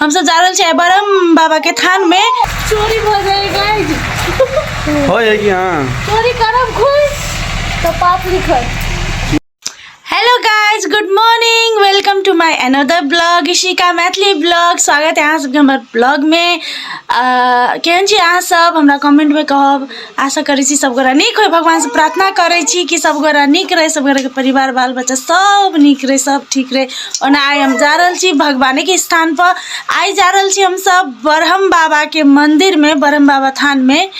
हमसब जा रहल छियै ब्रह्म बाबा के थान में। चोरी भ जाए गाइस। हो है कि हाँ चोरी करब खुश तो पाप लिखत। Hello guys, good morning, welcome to my another blog, Ishika Maithili blog. स्वागत है अहाँ सबके हमर ब्लॉग में। केहन छी अहाँ सब हमरा कमेंट में कहब। आशा करै छी सब गोरा नीक होय, भगवान से प्रार्थना करै छी कि सब गोरा नीक रहे, सब गोरा के परिवार बाल बच्चा सब नीक रहे, सब ठीक रहे। ओना आइ हम जा रहल छी भगवाने के स्थान पर। आइ जा रहल छी हम सब ब्रह्म बाबा के मंदिर में, ब्रह्म बाबा थान में।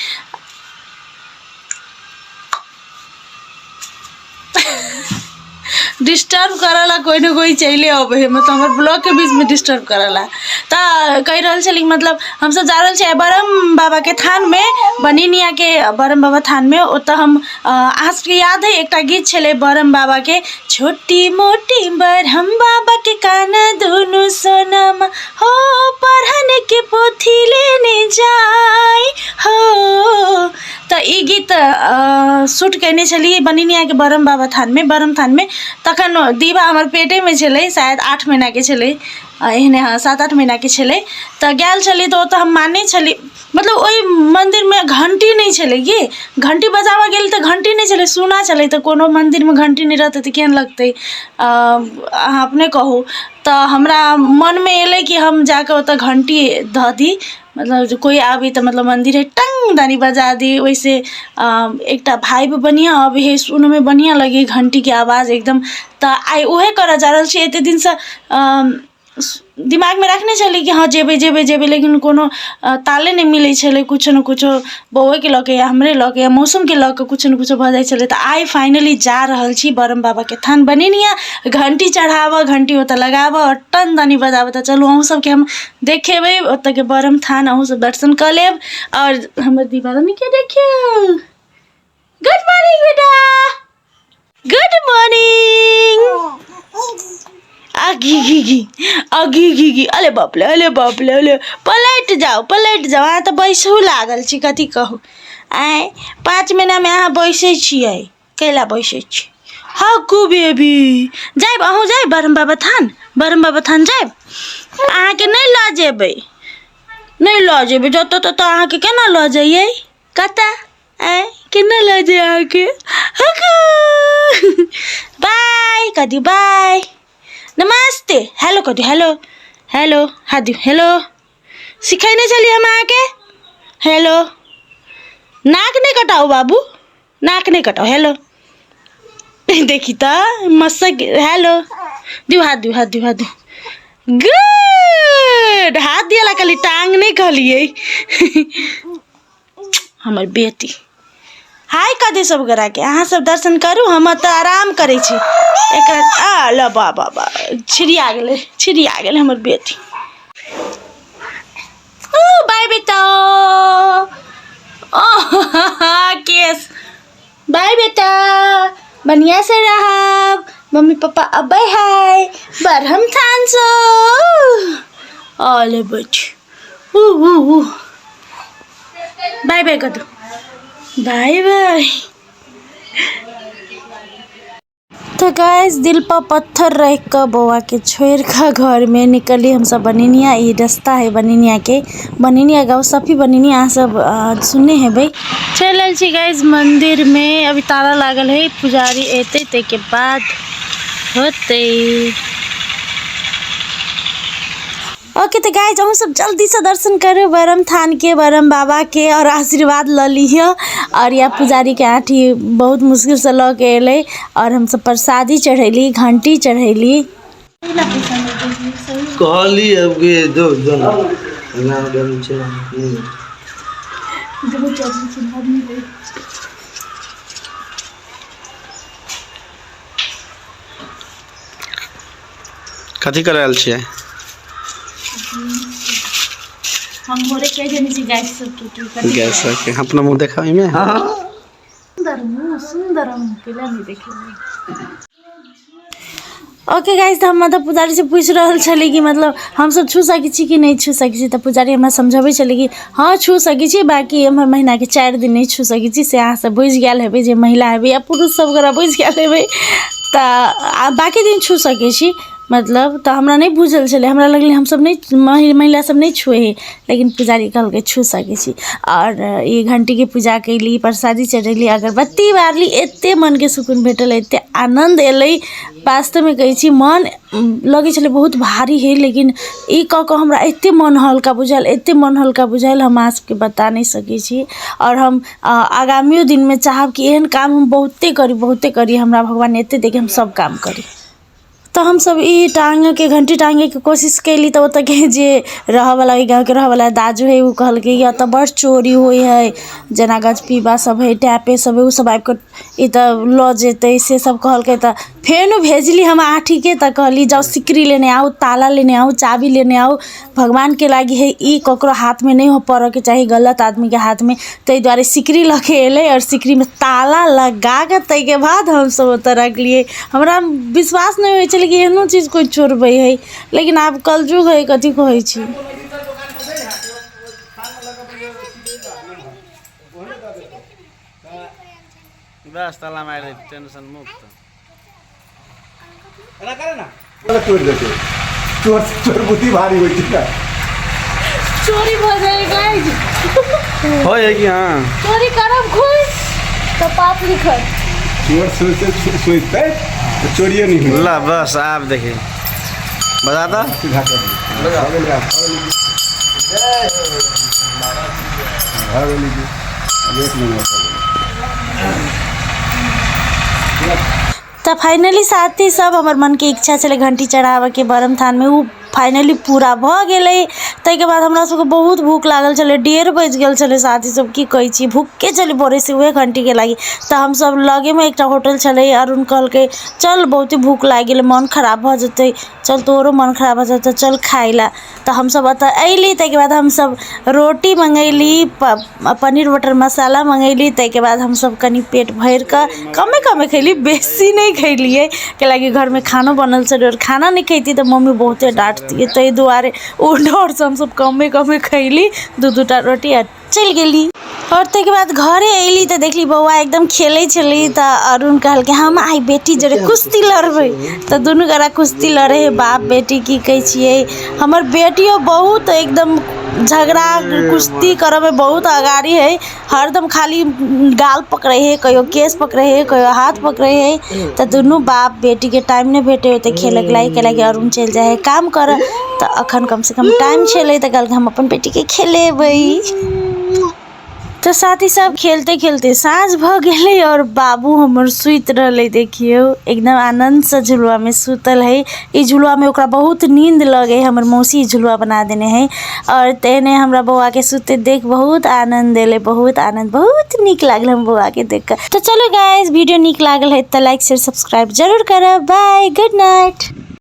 डिस्टर्ब करला कोई न कोई चले अबे है, मतलब हमर ब्लॉग के बीच में डिस्टर्ब करला। तऽ कहि रहल छली मतलब हमसब जा रहल छियै ब्रह्म बाबा के थान में, बनिनिया के ब्रह्म बाबा थान में। ओतऽ हम अहाँ सबके याद है एकटा गीत छलै ब्रह्म बाबा के, छोटी मोटी ब्रह्म बाबा के कान दुनू सोनमा हो, पढ़न के पोथी लेने जाय हो। तऽ ई गीत शूट कयने छलियै बनिनियाके ब्रह्म बाबा थानमे, ब्रह्म थानमे। तखन दीवा हमर पेटेमे छलै, शायद 8 महीनाके छलै, एहने हँ 7-8 महीनाके छलै। तऽ गेल छलियै तऽ ओतऽ हम मानै छलियै, मतलब ओहि मन्दिरमे घण्टी नहि छलै कि घण्टी बजाबऽ गेली तऽ घण्टी नहि छलै, सूना छलै। तऽ कोनो मन्दिरमे घण्टी नहि रहतै तऽ केहन लगतै, अहाँ अपने कहू। तऽ हमरा मनमे एलै कि हम जाकऽ ओतऽ घण्टी धऽ दी, मतलब जे कोइ आबी तऽ मतलब मन्दिर है टंग दानी बजा दी। ओहिसँ एकटा भाइब बढ़िआँ अबै हइ, सुनैमे बढ़िआँ लगै हइ घण्टीके आवाज एकदम। तऽ आइ उएह करऽ जा रहल छी। एतेक दिनसँ दिमागमे रखने छली कि हँ जेबै जेबै जेबै, लेकिन कोनो ताले नहि मिलै छलै। किछो ने किछो बौएके लऽ कऽ या हमरे लऽ कऽ या मौसमके लऽ कऽ किछो ने किछो भऽ जाइ छलै। तऽ आइ फाइनली जा रहल छी ब्रह्म बाबाके थान बनेनिया घण्टी चढ़ाबऽ, घण्टी ओतऽ लगाबऽ आओर टन दनी बजाबऽ। तऽ चलू अहूँ सबके हम देखेबै ओतऽके ब्रह्म थान, अहूँ सब दर्शन कऽ लेब। आओर हमर दीवारानीके देखियौ। गुड मॉर्निंग बेटा, गुड मॉर्निंग। आगी घी घी आगी घी घी, अरे बाप रे, अरे बाप रे, अरे पलटि जाउ, पलटि जाउ। अहाँ तऽ बैसहु लागल छी, कथी कहू। आँय 5 महीनामे अहाँ बैसै छियै, कैला बैसै छी? हकू बेबी, जायब अहूँ, जायब ब्रह्म बाबा थान? ब्रह्म बाबा थान जायब? अहाँके नहि लऽ जेबै, नहि लऽ जेबै जतऽ ततऽ अहाँके केना लऽ जइयै, कतऽ आँय केना लऽ जाय अहाँके? हकू बाय कऽ दियौ, बाय, नमस्ते, हेलो कऽ दियौ, हेलो हेलो हाथ दियौ, हेलो। सिखेने छलियै हम अहाँके हेलो। नाक नहि कटाउ बाबू, नाक नहि कटाउ। हेलो देखी तऽ मसक, हेलो दियौ, हाथ दियौ, हाथ दियौ, हाथ दियौ। गुड, हाथ दिअ ला कहली, टांग नहि कहलियै। हमर बेटी हाय कऽ दे सब गोराके। अहाँ सब दर्शन करू, हम एतऽ आराम करै छी। एकरा आ ल बा बा बा छिड़िया गेलै, छिड़िया गेलै हमर बेटी। ओ बाय बेटा, ओ केस बाय बेटा, बढ़िया से रहब, मम्मी पापा अबै है बरहम थान से। अले बैठ, ऊ ऊ ऊ बाय बाय कर दो, बाय बाय। तो गाइस दिल पर पत्थर रख कऽ बौआ के छोड़ कऽ घर में निकली हम सब बनिनिया। ई रास्ता है बनिनिया के, बनिनिया गाँव सफी बनिनिया, अहाँ सब सुनने हेबै। चलि आयल छी गाइस मंदिर में, अभी ताला लागल है, पुजारी एतै ताहिके बाद होतै। ओके तो गाइस अहूँ सब जल्दी से दर्शन करू ब्रह्म थान के, ब्रह्म बाबा के, और आशीर्वाद ल लिह। और या पुजारी के आँठी बहुत मुश्किल से लऽ के एलै और हम सब प्रसादी चढ़ैली, घंटी चढ़ैली। कहली अब के दो जन ना गम छै। कथी कर रहल छियै? हम भोरे कहि देने छी गैस सबके कि कथी गैस सबके अपना मुँह देखा एहिमे। सुंदर मुँह, सुंदर मुँह केला नहि देखेबै। ओके गाइस, तऽ हम मतलब पुजारी से पूछि रहल छली कि मतलब हमसब छू सकै छी कि नहि छू सकै छी। तऽ पुजारी हमरा समझबै छलै कि हँ छू सकै छी, बाँकी एम्हर महीनाके 4 दिन नहि छू सकै छी। से अहाँ सब बुझि गेल हेबै, जे महिला हेबै या पुरुष सब ओकरा बुझि गेल हेबै। तऽ आ बाँकी दिन छू सकै छी, मतलब तऽ हमरा नहि बुझल छलै, हमरा लगलै हमसभ नहि महिला सब नहि छुए हइ, लेकिन पुजारी कहलकै छू सकै छी। आओर ई घण्टीके पूजा कयली, प्रसादी चढ़ेली, अगरबत्ती बारली, एतेक मनके सुकून भेटल, एतेक आनन्द एलै। वास्तवमे कहै छी मन लगै छलै बहुत भारी हइ, लेकिन ई कऽ कऽ हमरा एतेक मन हल्का बुझायल, एतेक मन हल्का बुझायल, हम अहाँ सबके बता नहि सकै छी। आओर हम आगामियो दिनमे चाहब कि एहन काम हम बहुते करी, बहुते करी, हमरा भगवान एतेक दय कि हम सब काम करी। तऽ हमसब ई टाँगैके घण्टी टाँगैके कोशिश कयली तऽ ओतऽके जे रहऽवला ओइ गाँवके रहऽवला दाजु हइ उ कहलकै कि एतऽ बड़ चोरी होइ हइ, जेना गजपीबा सब हइ, टैपे सब हइ, उ सब आबिकऽ ई तऽ लऽ जेतै, से सब कहलकै। तऽ फेन भेजली हम आठीके, तऽ कहली जाउ सिकरी लेने आउ, ताला लेने आउ, चाभी लेने आउ, भगवानके लागि हइ ई, ककरो हाथमे नहि पड़ऽके चाही, गलत आदमीके हाथमे। ताहि दुआरे सिकरी लऽ के अयलै आओर सिकरीमे ताला लगा कऽ ताहिके बाद हमसभ ओतऽ रखलियै। हमरा विश्वास नहि होइ छलै कि एहनो चीज कोइ चोरबै हइ, लेकिन आब कलयुग हइ, कथी कहै छी। बस ताला मारि टेंशन मुक्त। तोड़ि देतै चोर, चोर बुद्धि भारी होइ छै ने। चोरी भऽ जाए गाइस। होइ है कि हाँ चोरी करब खुश तऽ पाप लिखत। चोर सोचते सोचते तऽ चोरिए नहि होइ। ला बस आब देखी बता दो। सीधा कर दियौ। भऽ गेलै आब, भऽ गेलै की? भऽ गेलै की? आब एक नम्बर भऽ गेलै। तऽ फाइनली साथी सब हमर मनके इच्छा छलै घण्टी चढ़ाबऽके बरम थानमे, ओ फाइनली पूरा भऽ गेलै। ताहिके बाद हमरा सबके बहुत भूख लागल छलै, 1:30 बजि गेल छलै साथी सब, की कहै छी, भूखे छलै भोरेसँ उएह घण्टीके लागि। तऽ हमसब लगेमे एकटा होटल छलै, अरुण कहलकै चल बहुते भूख लागि गेलै, मन खराब भऽ जेतै, चल तोरो मन खराब भऽ जेतै, चल खाइ लए। तऽ हमसब ओतऽ अयली, ताहिके बाद हमसब रोटी मङ्गेली, पनीर बटर मसाला मङ्गेली। ताहिके बाद हमसब कनि पेट भरि कऽ कमे कमे खयली, बेसी नहि खयलियै, कैलाकि घरमे खानो बनल छलै आओर खाना नहि खयती तऽ मम्मी बहुते डाँटतियै, ताहि दुआरे ओ डरसँ हमसब कमे कमे खयली, दू दू टा रोटी, आ चलि गेली। आओर ताहिके बाद घरे अयली तऽ देखली बौआ एकदम खेलै छलै। तऽ अरुण कहलकै हम आइ बेटी जोड़े कुश्ती लड़बै। तऽ दुनू गोरा कुश्ती लड़ै हइ बाप बेटी। की कहै छियै, हमर बेटियो बहुत एकदम झगड़ा कुश्ती करऽमे बहुत अगाड़ी हइ, हरदम खाली गाल पकड़ै हइ, कहियो केश पकड़ै हइ, कहियो हाथ पकड़ै हइ। तऽ दुनू बाप बेटीके टाइम नहि भेटै ओतेक खेलैके लागि, कैलाकि अरुण चलि जाइ हइ काम करऽ, तऽ अखन कमसँ कम टाइम छलै तऽ कहलकै हम अपन बेटीके खेलेबै। तऽ साथी सब खेलते खेलते साँझ भऽ गेलै आओर बाबू हमर सुति रहलै। देखियौ एकदम आनन्दसँ झुलुआमे सुतल हइ। ई झुलुआमे ओकरा बहुत नींद लगै हइ, हमर मौसी ई झुलुआ बना देने हइ। आओर तेहने हमरा बौआके सुतैत देख बहुत आनन्द एलै, बहुत आनन्द, बहुत नीक लागल हम बौआके देख कऽ। तऽ चलू गाइस, वीडियो नीक लागल है तऽ लाइक शेयर सब्सक्राइब जरूर करब। Bye, good night.